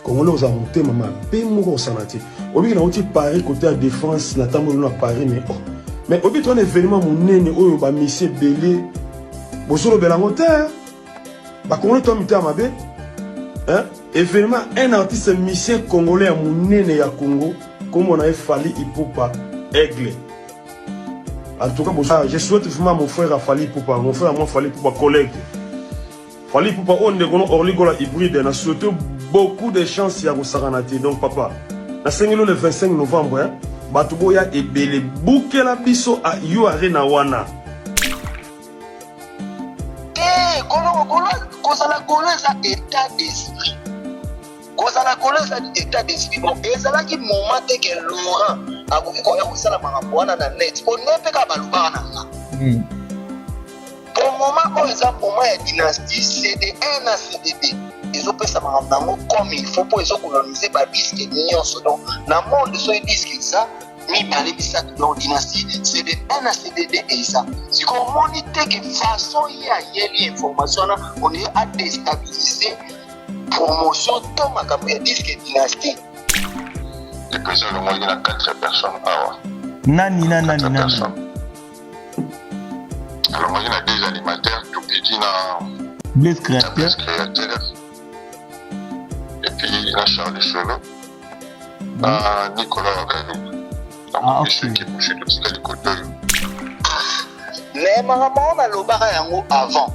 Congolais ozala motema mabe moko osana te. Obiki na uti Paris côté ya défense na tamboli na Paris mais oh. Mais obi to un événement monene oyo ba missi ebele bozolobela yango te. Ba Congolais to mitema mabe. Hein? Événement un artiste musicien congolais ya monene ya Congo kombo na ye Fally Ipupa Aigle. En tout cas, bon, je souhaite vraiment mon frère Fally Ipupa, mon frère moi Fally Ipupa collègue. Fally Ipupa oyo ndeko no Orly Gola hybride na souhaite beaucoup de chance ya kosakana te donc papa nasengeli le 25 novembre hein, bato boya ebele bukela biso a yo arena wana. Te kolo kolo kozala golo eza état d'esprit. Kozala golo eza état d'esprit. Bon ezalaki moment te que Laurent akoki koya kosala makambo wana na net po nde mpe kaka balobaka na nga. Po moment oyo eza moment ya dynastie CD1 na CD2 ezopesa makambo yango comme il faut po ezokolonize ba disque nyonso donc na monde soki disque eza mibale misato donc dynastie CD1 na CD2 eza sikoyo omoni te ke façon ye ayeli information wana olie adestabilise promotion to makambo ya disque dynastie. Le président alongwaki na 4 personnes awa. Nani na nani na nani? Alongwaki na deux animateurs, Tupidi na Blaise Créateur. Blaise Créateur. Et puis na Charles Solo na Nicolas Wakalu. Ah, ok. Équipe mosusu totikali kote oyo. Mais makambo yango nalobaka yango avant.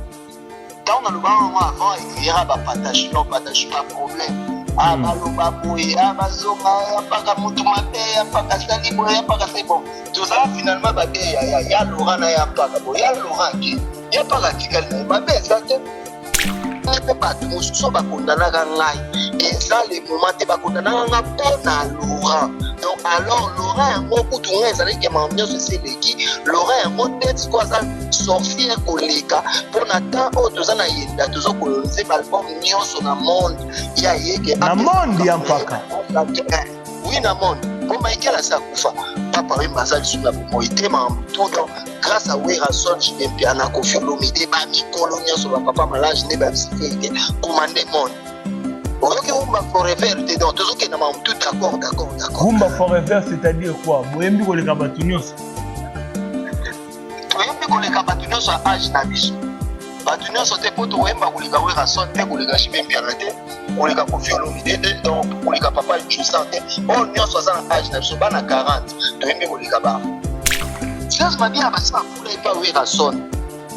Ntango nalobaka yango avant ekeyaka bapatachino patachi ba problème ah baloba boye ah bazonga ya mpaka mutu mabe ya mpaka asali boye ya mpaka asali bon tozala finalement babe ya ya ya Laurent na ya mpaka boye ya Laurent ke ya mpaka atikali na ye mabe eza te mpe bato mosusu bakondanaka ngai eza le moment te bakondanaka ngai mpo na Laurent donc alors Laurent yango kutu ngai ezalaki makambo nyonso esi eleki Laurent yango nde sikoyo aza sorcier koleka mpo na temps oyo toza na yenda tozo kolonize baalbum nyonso na monde ya yeke na monde ya mpaka oui na monde mpo Michael asi akufa Papa Wemba aza lisusu na bomoi te makambo tout donc grâce à Werrason JB Mpiana Koffi Olomide bamikolo nyonso bapapa malage nde babisifete commande monde oyoki rumba forever te donc tozokenda makambo tout d'accord d'accord d'accord Rumba forever c'est-à-dire quoi? Boyembi koleka bato nyonso. Toyembi koleka bato nyonso ya age na biso bato nyonso te mpo tokoyemba koleka Werrason te koleka JB Mpiana te koleka Koffi Olomide te donc koleka papa Jossart te oyo nyonso aza na age na biso bana 40 toyembi koleka bango. Serge Mabia basi bafula epa Werrason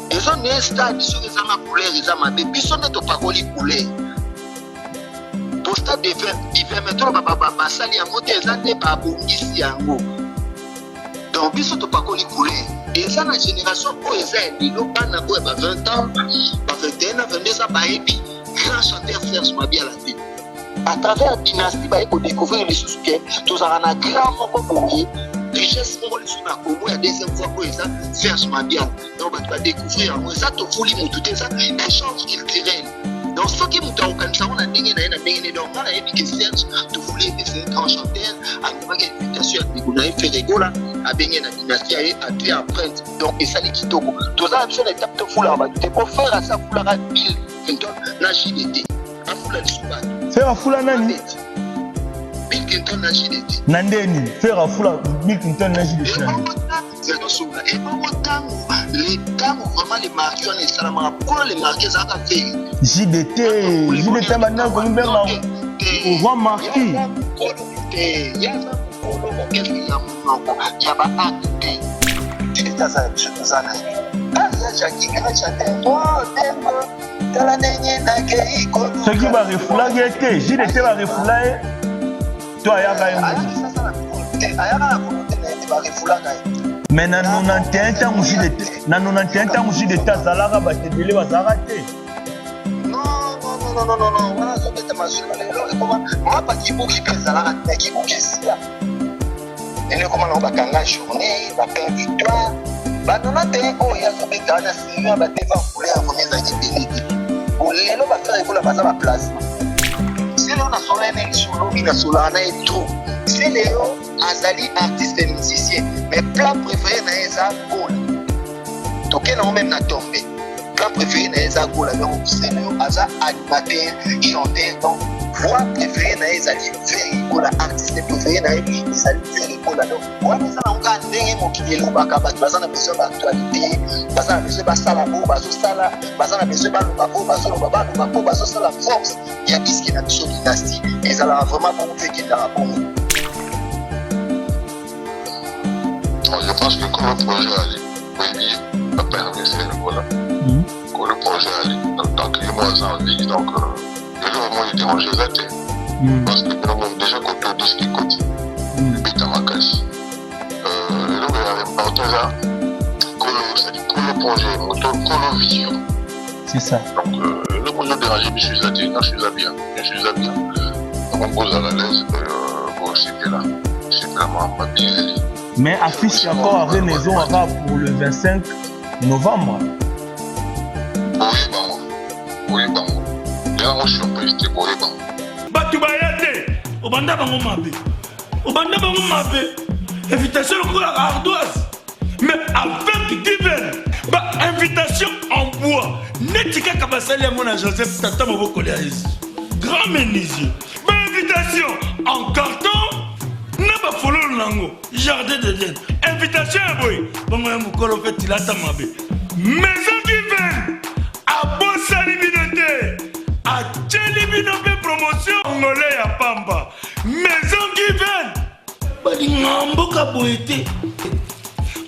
ezo ne stade soki ezanga couleur eza mabe biso nde topakoli couleur po stade d'hiver mais toloba basali yango te eza nde babongisi yango donc biso topakoli couleur eza na génération oyo eza ya lelo bana oyo ya ba 20 ans ba 21 ans 22 ans bayebi grand chanteur Serge Mabiala te à travers dynastie baye kodécouvrir lisusu ke tozalaka na grand moko boye richesse moko lisusu na Congo ya deuxième fois oyo eza Serge Mabiala donc bato badécouvrir yango eza tofuli motu te eza échange culturel donc soki moto akokanisa yango na ndenge na ye na ndenge ne donc nga nayebi ke Serge tofuli ete c'est un grand chanteur andimaki invitation ya ndeko na ye Ferre Gola abenge na dynastie ya ye atue empreinte donc esali kitoko toza na biso na etape tofulaka bato te po Ferre asi afulaka Bill Clinton na JDT afula lisusu bato Ferre afula nani? Bill Clinton na JDT na ndeni Ferre afula Bill Clinton na JDT na ndeni Zelosola ebongo ntango ntango vraiment le marquis wana esalamaka kuna le marquis ezalaka Ferre JDT JDT banda komibenga roi marquis te yaza mokolo orchestre ya monoko ya ba acte te JDT aza na biso toza na ye ya jaki grand chanteur oh dembo tala ndenge nakei koluka soki barefulaki ye te JDT barefula ye to ayaka ye moko ayaka na volonté na ye te barefulaka ye mais na 91 ntango JDT na 91 ntango JDT azalaka bato ebele bazalaka te non non non non non non wana azobeta masolo lelo ekoma mapa kibuki mpe ezalaka te kibuki esila lelo ekoma nango bakanga journée bapin victoire banona te oyo azobeta wana sima bateva couleur vraimen ezalaki ebele te lelo bafere ekola baza baplace sele nasola ye na lisolobi nasolaka na ye trop sele yo azali artiste musicien mais plat préféré na ye eza gola toke nango meme na tombe plat préféré na ye eza gola donc sele yo aza animateur chanteur donc. Voix préférée na ye ezali Ferre Gola, artiste préféré na ye ezali Ferre Gola. Donc wana eza nango kaka ndenge mokili elobaka, bato baza na besoin ba actualité, baza na besoin basala oyo bazosala, baza na besoin baloba oyo bazoloba, baloba mpo bazosala force ya diske na biso Dynastie. Ezalaka vraiment bongo mpe ekendaka bongo. Je pense que comme le projet allait, oui, papa Hervé voilà. Que le projet allait, donc tant que moi en vie, donc eloko moko edérange eza te, parce que déjà koto disque ekoti ebeta makasi. Eloko ya important eza kolo, c'est-à-dire kolo projet, moto kolo vision. C'est ça. Donc eloko ezodérange biso eza te, nyonso eza bien, nyonso eza bien. Donc bozala l'aise, bosepela, sepela makambo bien ezali. Mais affiche encore Arena ezongaka pour le 25 novembre. Boyebango, boyebango, yango surprise te, boyebango. Bato baya te, obanda bango mabe, obanda bango mabe, invitation lokola ardoise, mais avec Given, ba invitation en bois neti kaka basali yango na Joseph, tata mobokoli ya Yesu, grand menuisier, ba invitation en carton na bafololo nango, jardin d'Eden, invitation ya boye bongo ya mokolo mpe tilata mabe. Maison Given abosani bino te, atieli bino mpe promotion ngole ya pamba. Maison Given balingaka mboka boye te.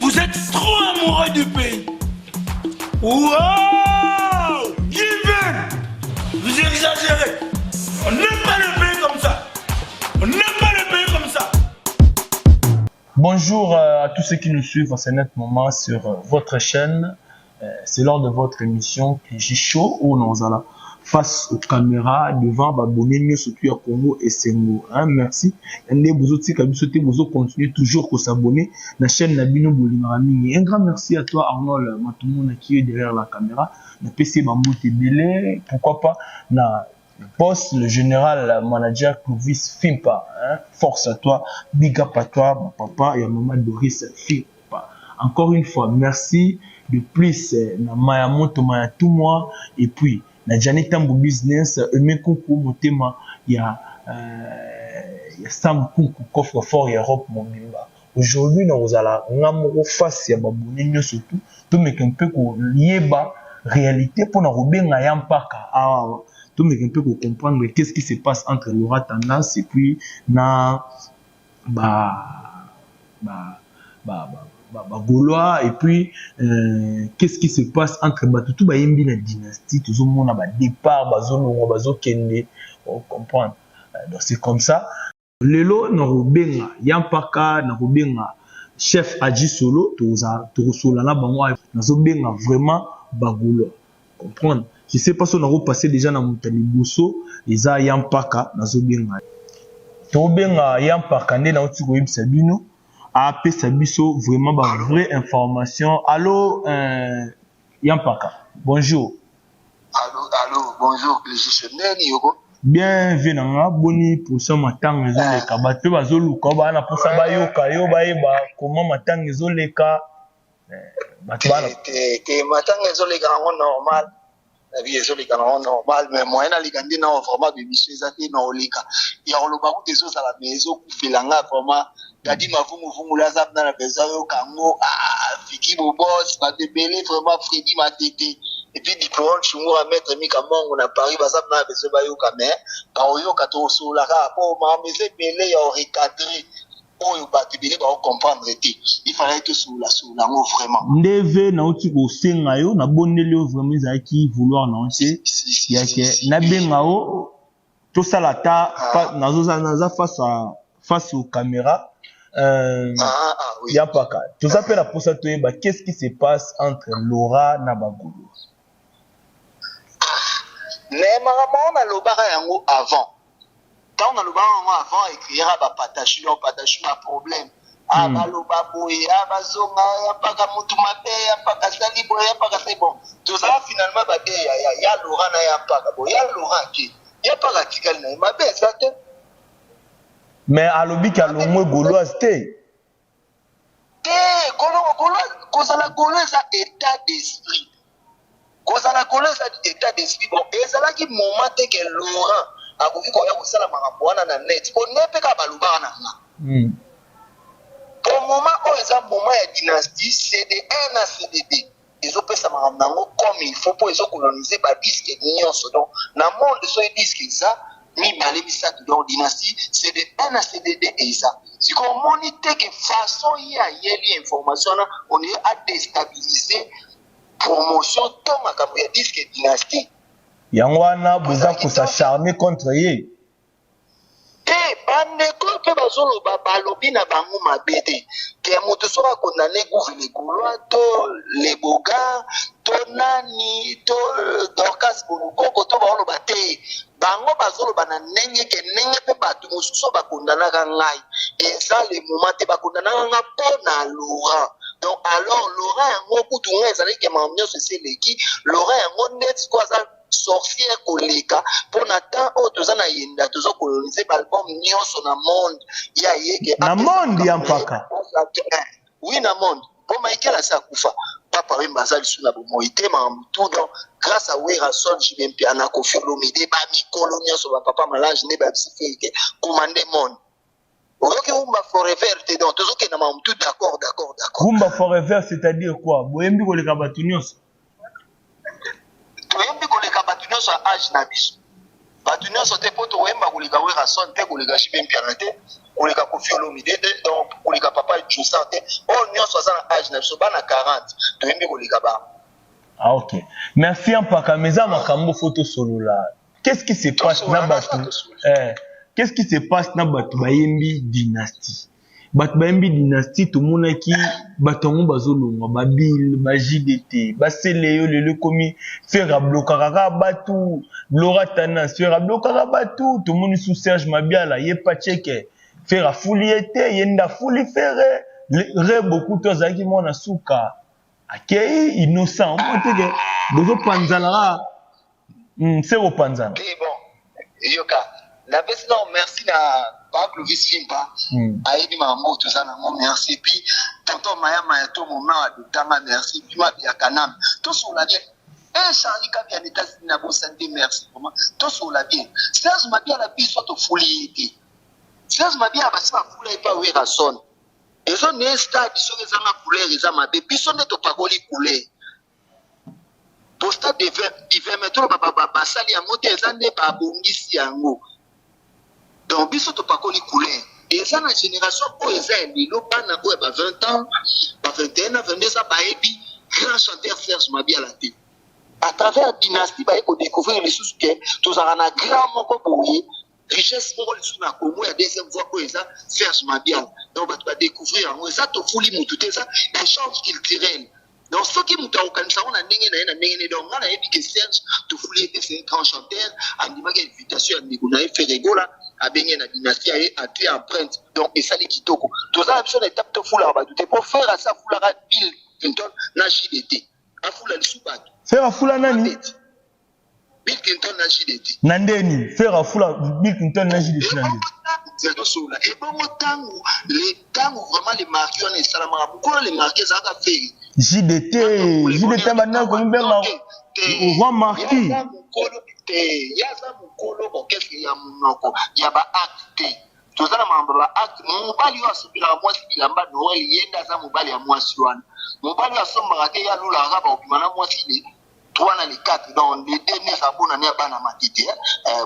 Vous êtes trop amoureux du pays. Wow, Given, vous exagérez. On n'aime pas le pays comme ça, on n'aime pas le pays comme ça. Bonjour à tous ceux qui nous suivent en ce net moment sur votre chaîne. C'est lors de votre émission Clichy Show où nous allons face aux caméras devant babonné mieux surtout à Congo et Sengo. Hein, merci. Nde bozo tika biso te, bozo continuer toujours ko s'abonner na chaîne na bino bolingaka mingi. Un grand merci à toi Arnold Matumona qui est derrière la caméra. Na PC Bambote Belé, pourquoi pas na boss, le général manager Clovis Fimpa, hein? Force à toi, big up à toi, mon papa et à maman Doris Fimpa. Encore une fois, merci de plus na Maya Moto, Maya tout moi, et puis na Janet Tambo Business, Aimé Kunku Motema, ya Sam Kunku, coffre fort ya Europe Mobimba. Aujourd'hui, nous allons ngamoko face ya babonné nyonso tout, tomeka mpe koyeba réalité mpona kobenga ya mpaka awa, tomeka mpe kocomprendre qu'est-ce qui se passe entre Laura Tendance et puis na ba Gaulois, et puis qu'est-ce qui se passe entre bato tout bayembi na Dynastie. Tozomona ba départ, bazolongwa, bazokende, comprendre. Donc c'est comme ça. Lelo na kobenga ya mpaka, na kobenga chef Adi Solo, tokosola na bango. Nazobenga vraiment Bagaulois, comprendre. Je sais pas so nakopasser déjà na moto ya liboso, eza ya mpaka. Nazobenga, tokobenga ya mpaka nde nauti koyebisa bino, apesa biso vraiment ba vraie information. Allo, ya mpaka, bonjour. Allo, allo, bonjour Clésis, ndeni yoko? Bien, vie na nga. Boni posa matanga ezoleka? Bato mpe bazoluka, baa na mposa bayoka yo, bayeba koma matanga ezoleka. Bato bana. Te te, matanga ezoleka nango normal, na vie ezoleka nango normal, mais moyen naleka nde nao vraiment bémission eza te. Na oleka ya koloba kuta ezozala, mais ezokufela nga vraiment. Dadi Mavunguvungulu aza mpena na besoin oyoka yango. Fiki Bobos, bato ebele vraiment, Fredi Matete et puis Diplôme Chungura, maître Mika Mongo na Paris, baza mpena na besoin bayoka, mais baoyoka, tokosololaka po makambo eza ebele ya orecadre oyo bato ebele baocomprendre te. Il fallait tosolola yango vraiment. Ndeve nauti kosenga yo, nabondeli yo vraiment, ezalaki vouloir na yo te yake nabenga yo, tosala ata naza face à face aux caméras. Ah, ah, oui. Ya mpaka, toza mpe na mposa toyeba qu'est-ce qui se passe entre Laura na Bagolo. Mais makambo yango nalobaka yango avant. Ntango nalobaka yango avant, ecréera bapatachu, bapatachu ba problème. Baloba boye, bazonga, ya mpaka mutu mabe, ya mpaka asali boye, ya mpaka asali. Bon, tozala finalement babe ya Laura na ya mpaka. Bon, ya Laura ake, ya mpaka atikali na ye, mabe eza te. Mais alobiki alongwe Gauloise te. Te, kozala Gaulois eza état d'esprit, kozala Gaulois eza état d'esprit. Bon, ezalaki moment te ke Laurent akoki koya kosala makambo wana na net, po nde mpe kaka balobaka na nga. Po moment oyo eza moment ya dynastie, CD1 na CD2 ezopesa makambo na yango comme il faut, po ezocoloniser badisques nyonso. Donc na monde, soki disque eza mibale, misato, donc dynastie CD1 na CD2 eza. Sikoyo omoni te ke façon ye ayeli information wana, on est adéstabiliser promotion to makambo ya disque dynastie. Yango wana boza kos'acharner contre ye. Te, bandeko mpe bazoloba, balobi na bango mabe te, ke moto soki akondane Gouve le Gaulois to le Bogar to nani to Dorcas Bolukoko to baoloba te, bango bazoloba na ndenge ke ndenge mpe bato mosusu oyo bakondanaka ngai, eza le moment te bakondanaka nga mpo na Laurent. Donc alors Laurent yango kutu ngai ezalaki ke makambo nyonso esi eleki. Laurent yango nde sikoyo aza sorcière koleka, mpo na temps oyo toza na yenda, tozocoloniser baalbum nyonso na monde ya yeke. Na monde ya mpaka. Oui, na monde, mpo Michael asi akufa, Papa Wemba aza lisu na bomoi te, makambo tout. Donc grâce à Werrason, JB Mpiana, Koffi Olomide, bamikolo nyonso, bapapa Malage nde babisi te commande monde. Oyoki Rumba Forever te? Donc tozokenda makambo tout, d'accord. Rumba Forever, c'est-à-dire quoi? Boyembi koleka bato nyonso? Toyembi koleka bato nyonso ya age na biso, bato nyonso te, mpo tokoyemba koleka Werrason te, koleka JB Mpiana te, koleka Koffi Olomide te, donc koleka papa Jossart te. Oyo nyonso aza na age na biso, bana 40, toyembi koleka bango. Ah ok, merci Mpaka. Mais eza makambo fo tosolola. Qu'est-ce qui se passe na bato qu'est-ce qui se passe na bato bayembi dynastie? Bato bayembi dynastie, tomonaki bato yango bazolongwa, babile, baJDT, basele yo. Lelo ekomi Ferre ablokaka kaka bato, Laura Tendance, Ferre ablokaka bato. Tomoni su Serge Mabiala, ye pacheke, Ferre afuli ye te, ye nde afuli Ferre. Rebo kutu azalaki mwana suka, akei innocent. Omoi teke bozopanzana kaka, se kopanzana. Te, bon, yoka, napesi nao merci na Pablo Fimpa, ayebi makambo oyo toza nango. Merci. Puis tonton Mayamaya to moma adotanga, merci. Puis Mabia Kanam, tosola bien. E Charlie Kabia na États-Unis, na bosani te, merci vraiment. Tosola bien. Serge Mabiala, biso tofuli ye te. Serge Mabiala basi bafula ye pa Werrason. Ezo ne stade soki ezanga couleur eza mabe, biso nde topakoli couleur po stade d'hiver. Toloba basali yango te, eza nde babongisi yango. Donc biso topakoli couleur. Eza na génération oyo eza ya lelo, bana oyo ya ba 20 ans, ba 21 ans, 22 ans, bayebi grand chanteur Serge Mabiala te. À travers dynastie baye kodécouvrir lisusu ke tozalaka na grand moko boye, richesse moko lisusu na Congo ya deuxième voie oyo eza Serge Mabiala. Donc bato badécouvrir yango. Eza tofuli mutu te, eza échange culturel. Donc soki moto akokanisa yango na ndenge na ye, na ndenge ne. Donc nga nayebi ke Serge tofuli ete c'est un grand chanteur, andimaki invitation ya ndeko na ye Ferre Gola, abenge na dynastie, aye atie empreinte, donc esali kitoko. Toza na biso na étape tofulaka bato te, po Ferre asi afulaka Bill Clinton na JDT, afula lisu bato. Ferre afula nani? Bill Clinton na JDT. Na ndeni Ferre afula Bill Clinton na JDT? Na ndeni? Tosola ebongo. Ntango vraiment le marquis wana esalamaka, mokolo le marquis ezalaka Ferre. JDT, JDT bandaki komibenga roi marquis. Te, ye aza mokolo orchestre ya monoko ya baacte te. Toza na makambo ya baacte. Mobali oyo asopelaka mwasi bilamba Noel, ye nde aza mobali ya mwasi wana. Mobali oyo asombaka te, ye alulaka kaka bakobima na mwasi le 3 na le 4, donc le 2 nde eza bonane ya bana matete.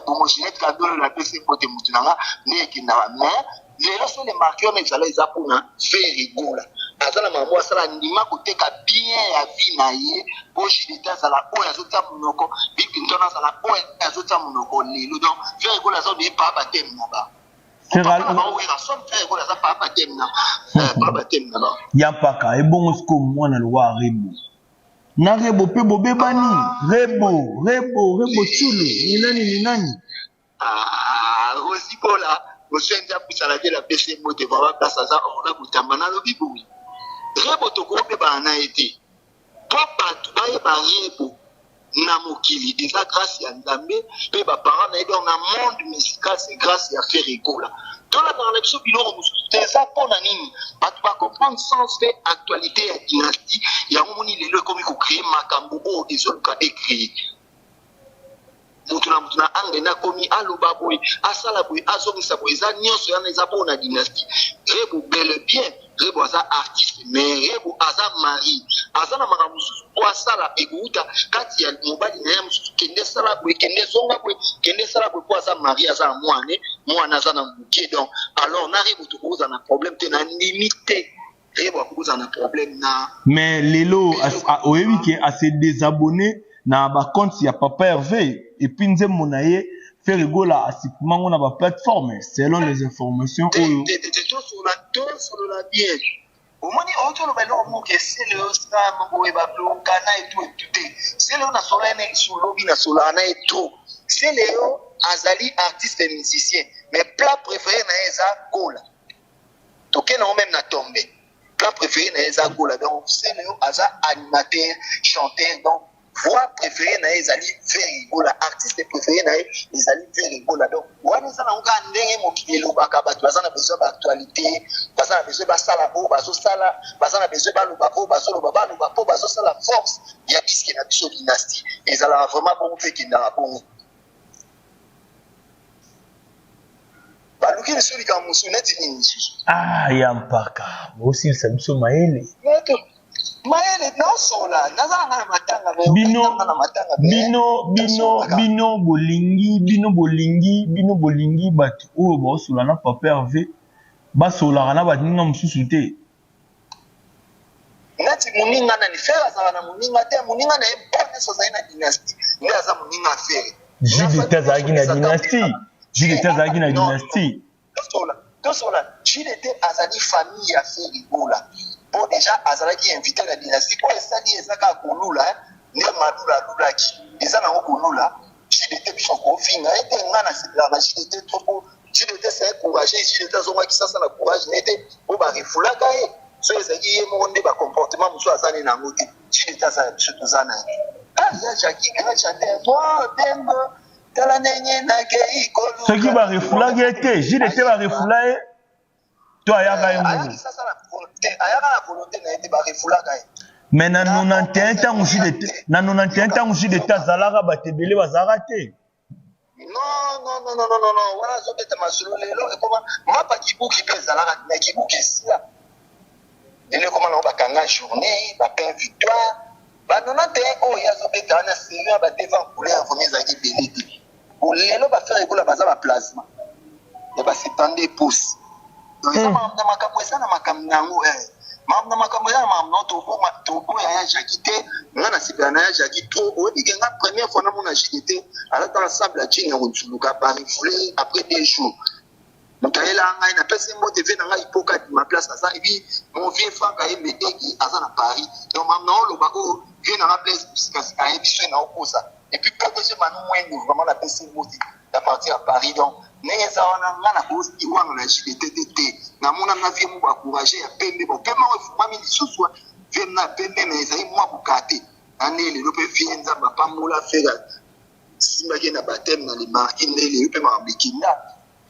Bongo Ginette Kandolo, napesi mbote, motu na nga nde ekendaka. Mais lelo so le marquis wana ezala, eza mpona Ferre Gola. Aza na makambo asala, ndima koteka bien ya vie na ye po JDT azala oyo azotia monoko, Bill Clinton azala oyo azotia monoko lelo. Donc Ferre Gola aza odeyi pa bateme na ba Ferre Gola aza pa bateme na pa bateme na ba. Ya mpaka, ebongo sikoyo mwana lokwa Rebo na Rebo mpe bobebani? Rebo, Rebo, Rebo Tsulu, ni nani ni nani? Rosi Bola oswenzi apusana te, napesi mbote vraiment place aza orna kotamba. Nalobi boye, Rebo tokobebana na ye te, mpo bato bayeba Rebo na mokili eza grâce ya Nzambe mpe baparent na ye. Donc na monde musical, c'est grâce ya Ferre Gola. Tolandaka na biso biloko mosusu te. Eza mpona nini bato bacomprendre sens mpe actualité ya dynastie yango. Moni lelo ekomi kocréer makambo oyo ezoluka ecréer. Mutu na mutu na angle nde akomi aloba boye asala boye azongisa boye eza nionso yana eza po na dynastie rebo bel et bien rebo aza artiste mais rebo aza marie aza na makambo mosusu po asala ekowuta kati ya mobali na ye mosusu kende sala boye kende zonga boye kende sala boye po aza marie aza na mwana mwana aza na moke donc alors na rebo tokozala na problème te na ndimi te Rebo akozala na problème na. Mais lelo oyebi ke a se desabonner na ba comptes ya papa Herve et puis nzembo na ye Ferre Gola a supprima ngo na ba plateformes selon les informations oyo. Te te te tosolola tosolola bien. Omoni outi oloba eloko moko ke Celeo Sam boye ba blokana et tout et tout te. Celeo nasololaki na ye lisusu lobi nasololaka na ye trop. Celeo azali artiste musicien mais plat prefere na ye eza Gola. Toke nango meme na tombe. Plat prefere na ye eza gola donc celeo aza animateur, chanteur donc voix prefere na ye ezali Ferre Gola, artiste prefere na ye ezali Ferre Gola donc wana eza nango kaka ndenge mokili elobaka bato baza na besoin ba actualité, baza na besoin basala oyo bazosala, baza na besoin baloba oyo bazoloba, baloba po bazosala force ya disque na biso dynastie ezalaka vraiment bongo pe ekendaka bongo. Baluki lisusu likambo mosusu neti nini lisusu? Ah ya mpaka bosilisa biso mayele. Mayele naosola naza na nga na matanga bino bino bino bino bolingi bino bolingi bino bolingi bato oyo baosola na papa Herve basolaka na baninga mosusu te. Neti muninga nani? Ferre azalaka na muninga te, muninga na ye oyo nionso azali na dynastie nde aza muninga ya Ferre. JDT azalaki na dynastie, JDT azalaki na dynastie. Tosola, tosola, JDT azali famille ya Ferre Gola. Po dejà azalaki invite na dynastie, oyo esali ye eza kaka kolula hein, nde Malula alulaki, eza nango kolula. JDT biso kofinga ye te, nga nasepelaka na JDT trop po JDT c'est un courageux, JDT azongaki Kisasa na courage na ye te po ba refoulaka ye, soki ezalaki ye moko nde ba comportement mosusu aza ne na yango te. JDT aza ya biso toza na ye. Ah ya Jackie grand chanteur, oh Dembo tala ndenge nakei koluka. Soki ba refoulaka ye te, JDT ba refoula ye to ayaka ye moko? Ayaka na volonté na ye te, ba refoulaka ye. Mais na 91 ntango JDT na 91 ntango JDT azalaka bato ebele bazalaka te. Non, non, non, non, non, non, wana azobeta masolo lelo ekoma mapa kibuki mpe ezalaka na kibuki esila lelo ekoma nango bakanga journée ba pain victoire ba 91 oyo ye azobeta wana serie ya ba devant couleur vraiment ezalaki ebele te bo lelo ba frère ekola baza ba plasma ya ba 72 pouces donc eza makambo na makambo eza na makambo na yango eh. Makambo na makambo eza na makambo na toboma toboya ya Jackie te nga na sepela na ya Jackie trop oyebi ke nga première fois namona JDT alataka sable ya jean ya konzuluka ba refoule après deux jours moto ayelaka ngai napesi ye mbote vie na ngai ipoka ma place aza ebi mon vieux Frank ayembe egi aza na Paris donc makambo na oloba oyo vie na nga Blaise Musikasika ayebi soki na okosa et puis PDG Manu Mwendo vraiment napesi ye mbote à partir ya Paris donc ndenge eza wana nga nakoki wanga na JDT te te namona nga vie moko ya courage ya pembe bon pembe yango efungwami lisusu vie na pembe mais ezali mwa bokate na nde lelo mpe vie Nzambe apambola Ferre simbaki na baptême na le marquis nde lelo mpe makambo ekinda.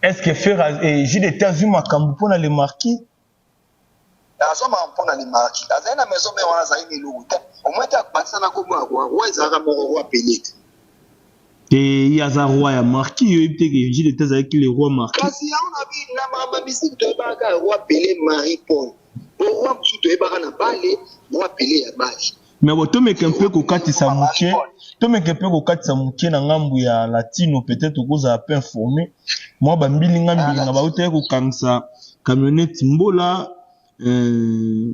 Est-ce que Ferre eh, JDT azwi makambo mpo na le marquis? Azwa makambo mpo na le marquis azali na maison mère wana azali na eloko te au moins te akobakisa na kombo ya roi roi ezalaka moko roi pele te. Te ye aza roi ya marquis yo oyebi te ke JDT azalaki le roi marquis. Kasi yango na bi na makambo ya musique toyebaka kaka roi pele marie paul po roi mosusu toyebaka na bale roi pele ya bale. Mais bon tomeka mpe kokatisa moke tomeka mpe kokatisa moke na ngambo ya latino peut-être okozala mpe informe mwa bambilinga mbilinga bautaki kokangisa camionnette mbola euh,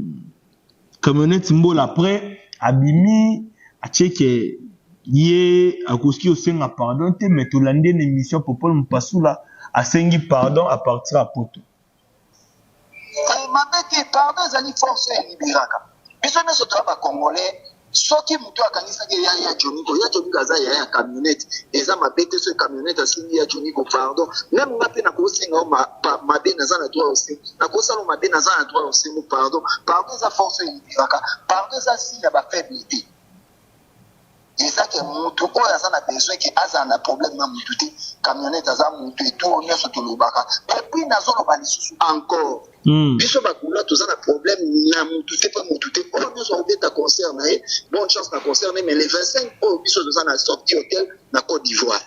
camionnette mbola après abimi atieke ye akoki kosenga pardon te mais tolandi ye na émission popol mpasula asengi pardon à partir ya poto Eh, mabe te pardon ezali force oyo eliberaka biso nyonso toya ba congolais soki moto akangisaki ya ya joniko ya joniko aza yaya ya camionnette eza mabe te soki camionnette asengi ya joniko pardon meme nga mpe nakosenga yo mabe naza na droit osenga nakosala mabe naza na droit osengo pardon pardon eza force oyo eliberaka pardon eza signe ya ba faible te. Eza ke mutu oyo aza na besoin ke azala na problème na mutu te, camionnette aza mutu et tout oyo nyonso tolobaka. Et puis nazoloba lisusu encore, biso ba gaulois toza na problème na mutu te pe mutu te oyo nyonso akobeta concert na ye, bonne chance na concert na ye, mais le 25 oyo biso toza na sortie hotel na Cote d'Ivoire.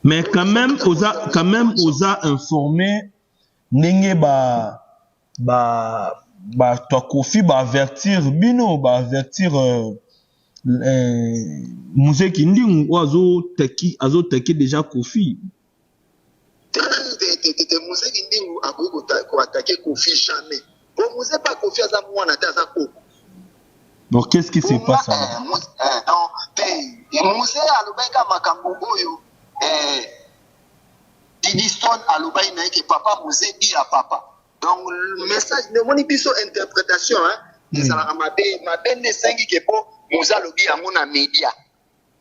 Mais quand même oza quand même oza informé ndenge ba ba bato ya Koffi ba avertir bino ba avertir euh, euh, Mzee Kindingu oyo azo taki azo taki déjà Koffi. Te te te te Mzee Kindingu akoki ko attaquer Koffi jamais. Po Mzee pa Koffi aza mwana te aza koko. Donc qu'est-ce qui se passe alors? Non, te Mzee alobaki kaka makambo oyo eh, Didi Stone alobaki na ye ke papa Mzee dit à papa. Donc message nde omoni biso interpretation hein, ezalaka mabe mabe nde esengi ke po Mzee alobi yango na media.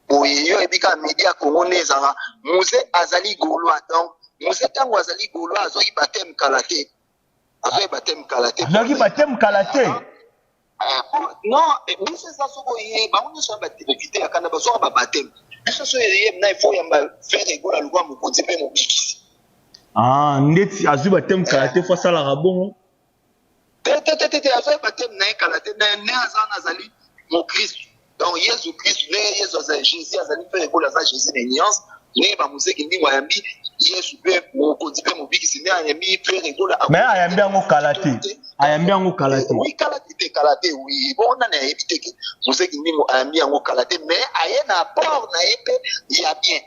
Boye yo oyebi kaka media Congo nde ezalaka Mzee azali Gaulois donc Mzee tango azali Gaulois azwaki baptême kala te. Azwaki baptême kala te. Azwaki baptême kala te. Non, biso eza soki oye bango nyonso ba éviter ya kanda bazwaka ba baptême. Biso soki oye na il faut yamba Ferre Gola lokola mokonzi mpe mobikisi. Ah, ndeti azwi baptême kala te fo asalaka bongo. Te te te te azwaki baptême na ye kala te ne ne aza wana azali mokristu. Donc Yesu Kristu ne Yesu azali Jésus azali Ferre Gola aza Jésus na nuance ndenge ba Muzeki Ndingo ayambi Yesu mpe mokonzi mpe mobikisi nde ayambi Ferre Gola. Mais ayambi yango kala te. Ayambi yango kala te. Oui kala te te kala te oui bon nani ayebi te ke Muzeki Ndingo ayambi yango kala te mais aye na apport na ye mpe ya bien.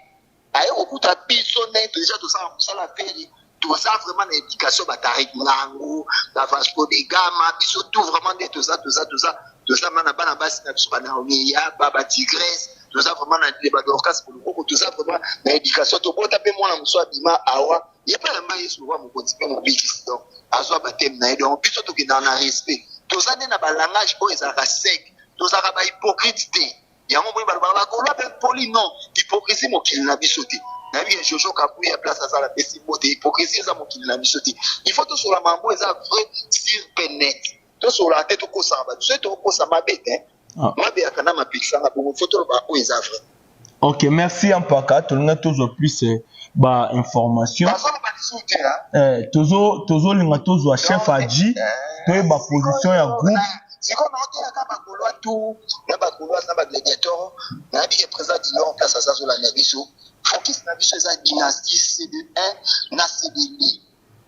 Aye kokuta biso ndenge deja tosala mosala Ferre toza vraiment na education ba Tarik Ngangu ba Vasco de Gama biso tout vraiment nde toza toza toza toza na bana basi na biso ba Naomi Yaba ba Tigresse toza vraiment na ba Dorcas Bolokoko toza vraiment na education tobota pe mwana mosusu abima awa ye pe ayamba Yesu lokola mokonzi pe mobikisi donc azwa baptême na ye donc biso tokendaka na respect toza nde na ba langage oyo ezalaka sec tozalaka ba hypocrite te. Yango omoni balobaka ba golois pe poli non hypocrisie mokili na biso te nayebi ke jojo kabuya place aza na pesi mbote hypocrisie eza mokili na biso te il faut tosolola makambo eza vrai sur pe net tosolola te tokosaka bato soki tokokosa mabe te ah. mabe ya kana mapekisanga bongo faut toloba oyo eza vrai. Ok, merci Ampaka, tolinga tozwa plus eh, ba information. Eh, tozo tozolinga tozwa chef Adji, eh, toyeba position ya groupe. Sikoyo naoteyaka ba Gaulois tout na ba Gauloise na ba gladiator, nayebi ke président du Nord place aza azolanda biso. Focus na biso eza dynastie CD1 na CD2.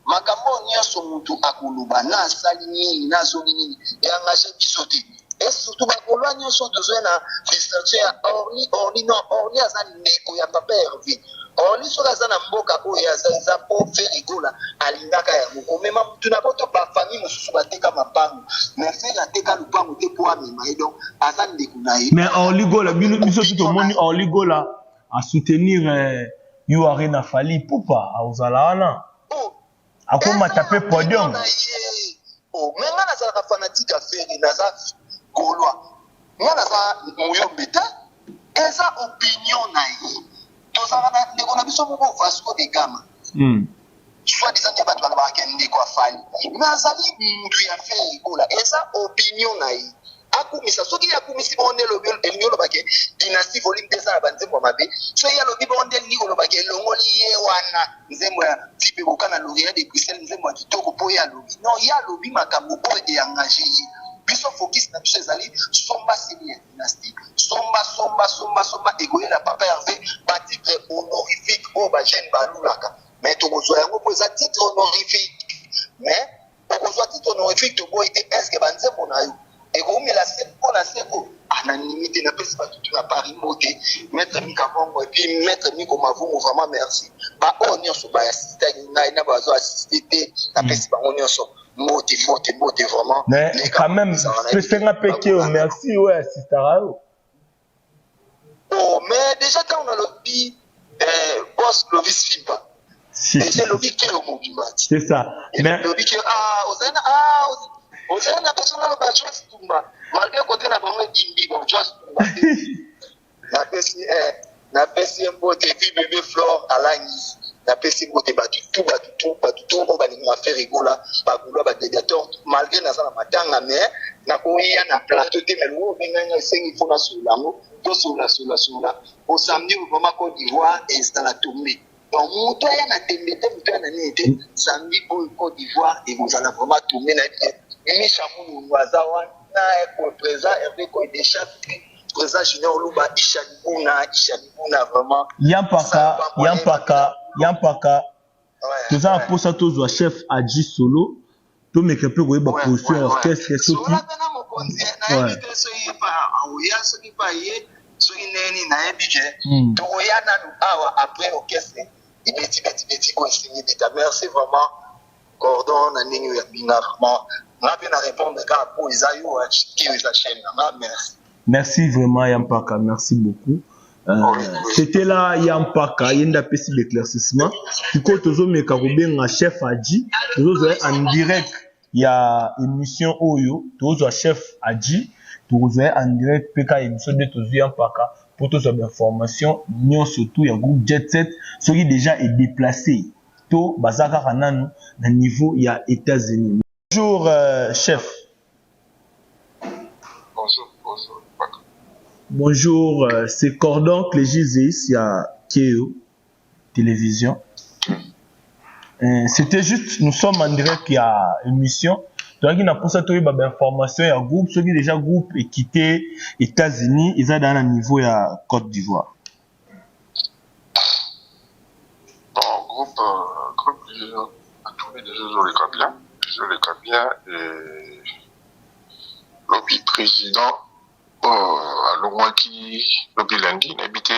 Makambo oyo nionso mutu akoloba na asali nini na azongi nini e engage biso te et surtout ba golois nionso oyo tozoya na distraction ya Orly Orly non Orly aza ndeko ya papa Herve Orly soki aza na mboka oyo aza eza po Ferre Gola alingaka yango komema mutu na poto ba famille mosusu bateka mapangu mais Ferre ateka lupangu te po amema ye donc aza ndeko na ye. Mais Orly Gola bino biso tout tomoni Orly Gola a soutenir eh, U Arena Fally Ipupa akozala wana Oh, akomata pe podium. Na ye. Oh, mais nga nazalaka fanatique ya Ferre, naza Gaulois. Nga naza muyombe te. Eza opinion na ye. Tozalaka na ndeko na biso moko Vasco de Gama. Soit disant nde bato balobaka ke ndeko ya Fally. Mais azali mutu ya Ferre Gola. Eza opinion na ye. Akumisa soki ye akumisi bongo nde elobi elingi oloba ke dynastie volume 2 eza na ba nzembo ya mabe. Soki ye alobi bongo nde elingi koloba ke elongoli ye wana nzembo ya Tipe Bokana laureat de Bruxelles nzembo ya kitoko po ye alobi. Non ye alobi makambo oyo e engager ye. Biso focus na biso ezali somba CD ya dynastie. Somba somba somba somba ekoyela papa Herve ba titre honorifique oyo ba jeunes balulaka. Mais tokozwa yango po eza titre honorifique. Mais okozwa titre honorifique toboyi te est ce que ba nzembo na yo ekowumela seko na seko? Ah na ndimi te napesi batu tout na Paris mbote maitre Mika Mongo et puis maitre Miko Mavungu vraiment merci ba oyo nionso ba assistaki ngai na bazo assiste te napesi bango nionso mbote mbote mbote vraiment. Mais quand même pesenga pe keo merci oyo assistaka yo. Oh mais déjà tango nalobi eh, boss Clovis Fimba Si, déjà si, elobi keo mobimba ti c'est ça. Mais elobi ke ah ozali na ah ozali na biso naloba Joyce Tumba malgré côté na bango edimbi bon Joyce Tumba napesi eh, napesi ye mbote puis bébé Flore Alangi. Napesi mbote bato tu, bato tu, bato tu oyo balingaka Ferre Gola, bagaulois, bagladiateur. Malgré naza na matanga, mais nakoya na plateau te. Mais lokola obengai ngai, esengi mpo nasolola yango. Tosolola, solola, solola po samedi oyo vraiment Côte d'Ivoire ezala tombe. Donc moto aya na tembe te, moto aya na nini te. Samedi oyo Côte d'Ivoire ekozala vraiment tombe. Nayebi te, Misha Mulungu aza wana, président Hervé Koidesha, président Junior Luba, Isha Libuna, Isha Libuna vraiment. Yampaka, Yampaka, Yampaka, toza na mposa tozwa chef Aji Solo, tomeka mpe koyeba position ya orchestre soki Sola mpe na mokonzi. Nayebi te soki pa oya, soki pa ye, soki ndenge nini. Nayebi ke tokoya nanu awa après orchestre ebeti, beti, beti oyo esengi beta. Merci vraiment, Cordon, na ndenge oyo yabinga. Vraiment nga mpe na répondre kaka po eza yo te, eza chaîne na nga. Merci. Merci vraiment, Yampaka, merci beaucoup. C'était là Yampaka, ye nde apesi l'éclaircissement. Sikoyo tozomeka kobenga chef Aji, tozozwa ye en direct ya émission oyo. Tozwa chef Aji, tokozwa ye en direct mpe ka émission nde tozwi Yampaka mpo tozwa bainformation nyonso tu ya groupe Jet Set, soki déjà edéplacé to baza kaka nanu na niveau ya États-Unis. Bonjour chef. Bonjour, bonjour. Bonjour, c'est Cordon Clégy Zeis, il y a Keo Télévision. C'était juste, nous sommes en direct, il y a émission. Donc, il y a pour ça, il y a information, il y a groupe, ce qui déjà groupe est quitté États-Unis, ils ont dans le niveau, il y a Côte d'Ivoire. Bon, groupe déjà, a tourné déjà sur le bien, sur le bien, et lobi président, alongwaki lobi lundi. Nayebi te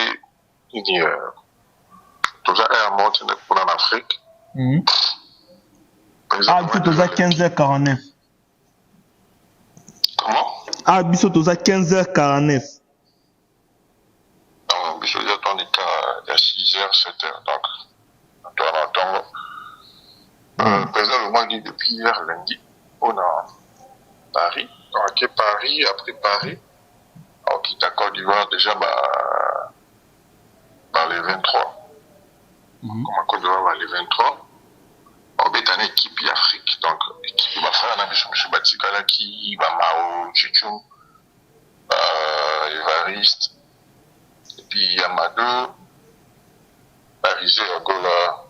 nini, toza heure moko tende kuna na Afrique. Ah, biso toza 15h49. Comment? Ah, biso toza 15h49. Donc biso eza tondika ya 6h, 7h. Donc toa na ntongo. Président alongwaki depuis hier lundi mpona Paris. Donc ake Paris, après Paris akokita Côte d'Ivoire déjà ba par les 23. Comme Côte d'Ivoire ba les 23, obeta na équipe ya Afrique. Donc équipe bafrère na biso mosusu batikalaki, bamao Chichum, Evariste et puis Yamado Barise ya Gola.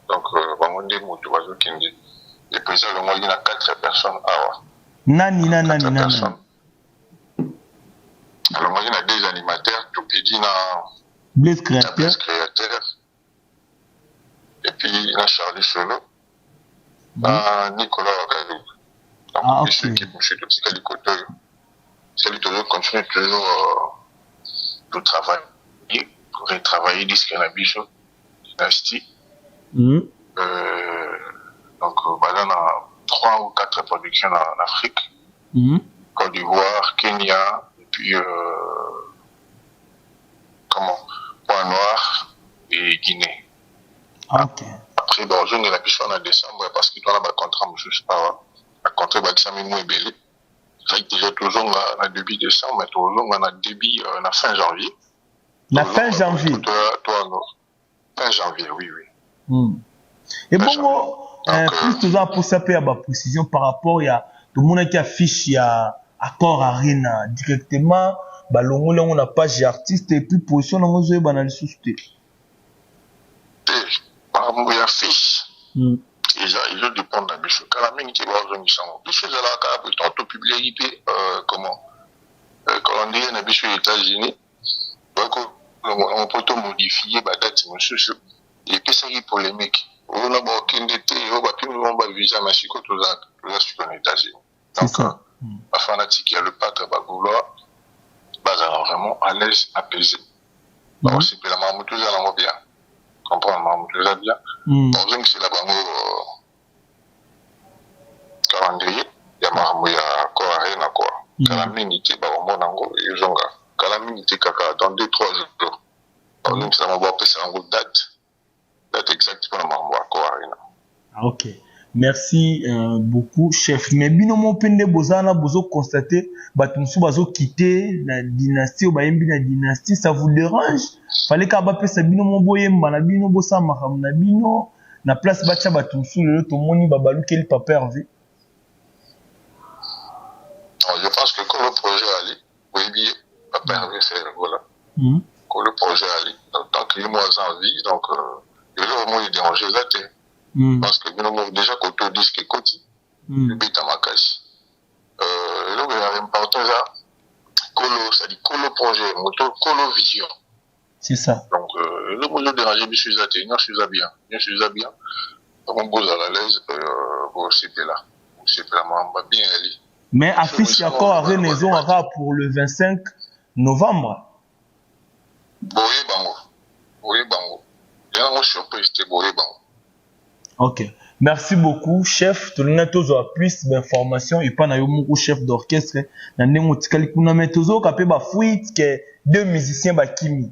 Donc bango nde moto bazokende. Et président alongwaki na 4 personnes awa. Nani na nani na nani? Alongwaki na deux animateurs, Topidi na Blaise Créateur. Blaise Créateur et puis na Charlie Solo na Nicolas Wakalu. Donc biso équipe mosusu totikali kote oyo sali, tozo continuer toujours to travailler, retravailler disque na biso Dynastie. Donc baza na trois ou quatre productions en Afrique, Côte d'Ivoire, Kenya et puis comment, Point Noir et Guinée. Après bazongela biso na décembre, parce que twana bacontrat mosusu awa, bacontrat ebakisami mo ebele. Ezalaki déjà tozonga na début décembre, mais tozonga na début na fin janvier. Na fin janvier? Fin janvier, oui. Ebongo plus toza mposa mpe ya baprécision par rapport ya tomonaki affiche ya Accor Arena, directement balongoli yango na page ya artiste, et puis position nango ezoyebana lisusu te. Te, makambo ya fiche eza ezodépendre na biso. Kala mingi te bazongisa yango. Biso ezalaka kaka boye, tant topubliaki mpe comment, calendrier na biso ya États-Unis, bakolongola yango mpo tomodifie badate mosusu, epesaki polémique oyo na bakokende te, oyo bapimi bango bavisa. Ma sikoyo toza sikoyo na États-Unis. Donc bafanatike ya Le Padre, bagaulois bazala vraiment à l'aise, apaisé, bakosepela. Makambo toza nango bien, comprendre makambo toza bien. Bazongisela bango calendrier ya makambo ya Accor Arena quoi. Kala mingi te bakomona yango ezonga, kala mingi te, kaka dans 2, 3 jours bazongisa yango, bapesa yango date exacte mpona makambo ya Accor Arena. Ah, ok. Merci beaucoup, chef. Mais bino mo mpe nde boza wana, bozoconstater bato mosusu bazokite na Dynastie, oyo bayembi na Dynastie. Ça vous dérange? Fallait kaka bapesa bino mo boyemba na bino, bosala makambo na bino na place batya bato mosusu. Lelo tomoni babalukeli papa Hervé. Non, je pense que quand le projet ali, oyebi papa Hervé Ferre Gola, quand le projet ali, donc tant qu'il est moins en vie, donc eloko moko edérange eza te, parce que bino moko déjà koto disque ekoti, ebeta makasi. Eloko ya important eza kolo, c'est-à-dire kolo projet, moto kolo vision. C'est ça. Donc eloko ezodérange biso eza te. Nyonso eza bien, nyonso eza bien. Donc bozala à l'aise, bosepela, bosepela, makambo bien ali. Mais affiche ya Accor Arena ezongaka pour le 25 novembre. Boye bango, boye bango yango surprise te, boye bango. Ok, merci beaucoup, chef. Tolinga tozwa plus d'informations epai na yo moko, chef d'orchestre, na ndenge otikali kuna. Mais tozoyoka mpe bafuite ke deux musiciens bakimi,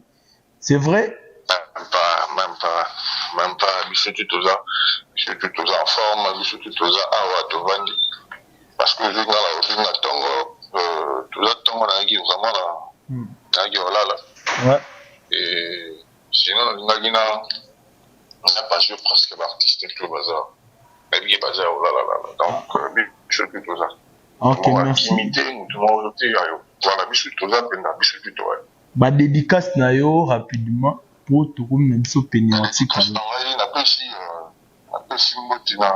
c'est vrai? Même pas, même pas, même pas. Biso tu toza, biso tu toza en forme, biso tu toza awa, tovandi, parce que ozwi nga, ozwi nga ntongo, toza ntongo, nayaki vraiment na nayaki kolala. Et sinon nalingaki na pasio, presque baartiste to baza, nayebiki baza ya kolalalala. Donc biso tu toza. Ok, merci. Akimi te, motu moko te yo. Voilà, biso toza mpenza, biso tu toza. Badédicace na yo rapidement, po tokomi na biso pene ya tika. Ngai napesi mbote na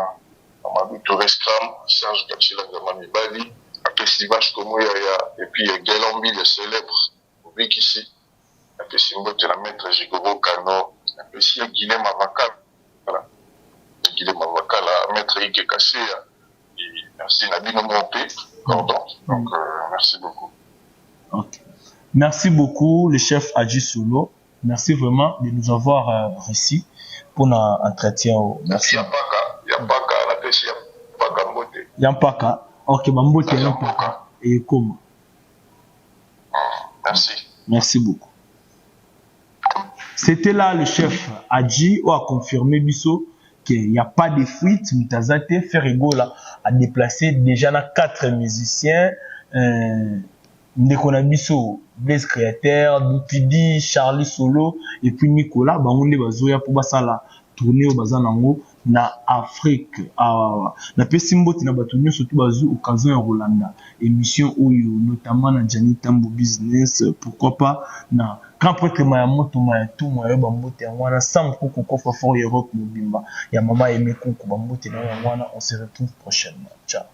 Mamadou Touré Scram, Serge Kachila Ngama Mibali, napesi Vasco Moyaya et puis Gelombi le célèbre Obikisi, napesi mbote na maître Jigoro Kano, napesi ya Guilem Avakala, Guilem Avakala, maître Ike Kaseya. Merci na bino moko mpe, pardon. Donc merci beaucoup. Ok, merci beaucoup, le chef Adji Solo. Merci vraiment de nous avoir reçus pour notre entretien. Merci. Yampaka, Yampaka, napesi Yampaka mbote. Yampaka. Ok, bambote ya Yampaka. Et comment? Merci. Merci beaucoup. C'était là le chef Adji a confirmé biso qu'il n'y a pas de fuite. Moto aza te. Ferre Gola a déplacé déjà na quatre musiciens. Ndeko na biso Blaise Créateur, Dupidi, Charlie Solo et puis Nicolas, bango nde bazoya mpo basala tournée oyo baza nango na Afrique. Awa napesi mbote na bato nyonso to bazwi occasion ya kolanda émission oyo, notamment na Jani Tambo Business, pourquoi pas na grand prêtre Maya Moto Maya Tumu ya bambote yango wana, Sam Kuku Kofa Fort Europe mobimba ya mama Aime Kuku, bambote na yango wana. On se retrouve prochainement, ciao.